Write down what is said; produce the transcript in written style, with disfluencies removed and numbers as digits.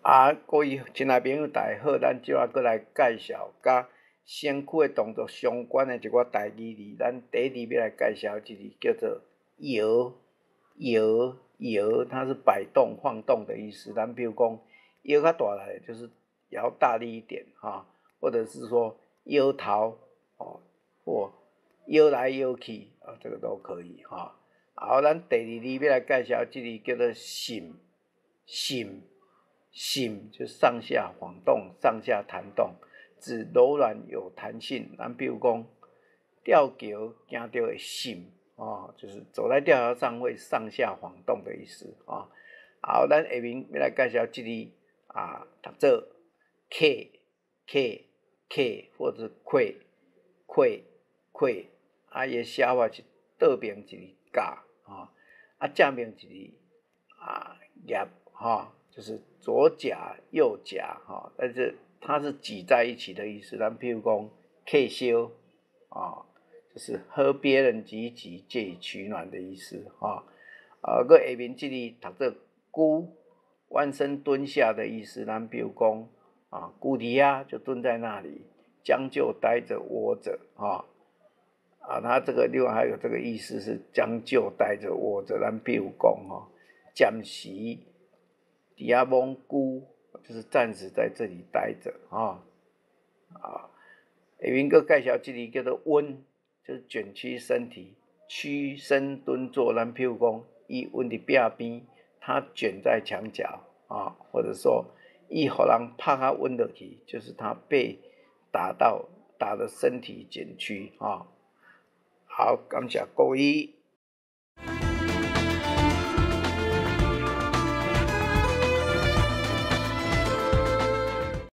啊，各位親愛朋友，大家好，咱這下閣來介紹佮身軀的動作相關的一寡台語字。咱第一字欲來介紹這字叫做搖搖搖，它是擺動、晃動的意思。咱比如講搖較大力，就是搖大力一點哈，或者是說搖頭哦，或搖來搖去啊，這個都可以哈。好，咱第二字欲來介紹這字叫做糝糝。糝就上下晃動、上下彈動，指柔軟有彈性。咱比如講，吊橋行著會糝哦，就是走在吊橋上會上下晃動的意思啊。好，咱下面欲來介紹這字啊，讀做契契契，或者契契契，啊，伊的寫法是倒爿一个甲，啊，啊正爿一个啊夾哈。就是左夾右夾哈，但是它是擠在一起的意思。咱譬如講，契燒啊，就是和別人擠一擠，借以取暖的意思啊。啊，閣下面這裡讀做龜，彎身蹲下的意思。咱比如講啊，龜佇遐就蹲在那裡，將就待着窩着啊。啊，它這個另外還有這個意思是將就待着窩着。咱比如講哈，暫時。佇遐罔龜，就是暫時在這裡待着啊啊！下面閣介紹這裡叫做溫，就是捲曲身體、屈身蹲坐。咱譬如講，伊溫佇壁邊，他捲在牆角啊，或者說伊予人拍甲溫落去，就是他被打到，打得身體捲曲啊。好，感謝各位。